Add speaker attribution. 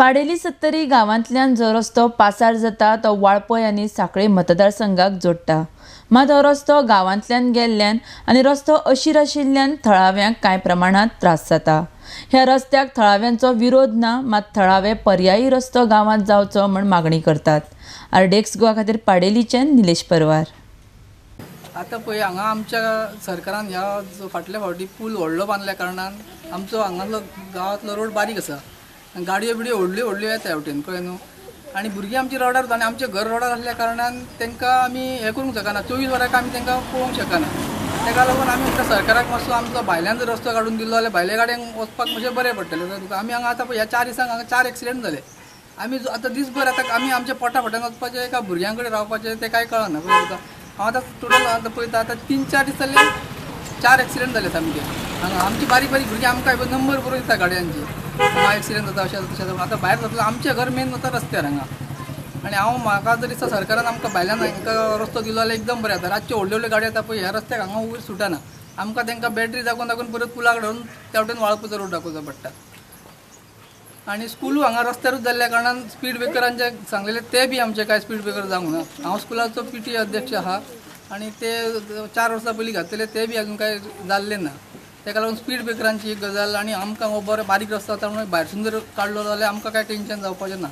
Speaker 1: पाडेली सत्तरी गांवांतल्यान जो रस्तो पासार जाता तो वाळपय आनी सांखळे मतदारसंघाक जोडटा. मात हो रस्तो गांवांतल्यान गेल्ल्यान आनी रस्तो अशीर आशिल्ल्यान थळाव्यांक कांय प्रमाणांत त्रास जाता. ह्या रस्त्याक थळाव्यांचो विरोध ना, मात थळावे पर्यायी रस्तो गांवांत जावचो म्हूण मागणी करतात. आरडीएक्स गोवा खातीर पाडेलीच्यान निलेश परवार.
Speaker 2: आतां पळय हांगा आमच्या सरकारान ह्या फाटल्या फावटी पूल व्हडलो बांदल्या कारणान आमचो हांगासलो गांवांतलो रोड बारीक आसा. गाडयो बिडयो व्हडल्यो व्हडल्यो येता ह्या वटेन, कळ्ळें न्हू. आनी भुरगीं आमची रोडार आनी आमचें घर रोडार आसल्या कारणान तांकां आमी हें करूंक शकना, 24 वरां आमी तांकां पळोवंक शकना. ताका लागून आमी म्हणटा सरकाराक मातसो आमचो भायल्यान जर रस्तो काडून दिलो जाल्यार भायल्या गाडयांक वचपाक मातशें बरें पडटलें. तुका आमी हांगा आतां पळय ह्या 4 दिसांक हांगा 4 एक्सिडंट जाले. आमी आतां दीसभर आतां आमी आमच्या पोटा फाटल्यान वचपाचें का भुरग्यां कडेन रावपाचें तें कांय कळना. पळय तुका हांव आतां टोटल आतां पळयता आतां 3-4 दीस जाले 4 एक्सिडंट जाले सामके हांगा. आमची बारीक बारीक भुरगीं आमकां नंबर बरोवन दिता गाडयांची, हांगा एक्सिडंट जाता अशें जाता तशें जाता. आतां भायर जातलो आमचें घर मेन वता रस्त्यार हांगा. आनी हांव म्हाका जर दिसता सरकारान आमकां भायल्यान हांकां रस्तो दिलो जाल्यार एकदम बरें जाता. रातच्यो व्हडल्यो व्हडल्यो गाडयो येता पळय ह्या रस्त्याक हांगा वयर सुटना, आमकां तांकां बॅटरी दाखोवन दाखोवन परत पुलाक हाडून त्या वटेन वाळपयचो रोड दाखोवचो पडटा. आनी स्कुलूय हांगा रस्त्यारूच जाल्ल्या कारणान स्पीड ब्रेकरांचे सांगलेले ते बी आमचे कांय स्पीड ब्रेकर जावंक ना. हांव स्कुलाचो पी टी अध्यक्ष आहा आनी ते 4 वर्सां पयलीं घातलेले ते बी अजून कांय जाल्ले ना. ताका लागून स्पीड ब्रेकरांची एक गजाल. आनी आमकां हो बरो बारीक रस्तो आसा म्हणून भायरसून जर काडलो जाल्यार आमकां कांय टेंशन जावपाचें ना.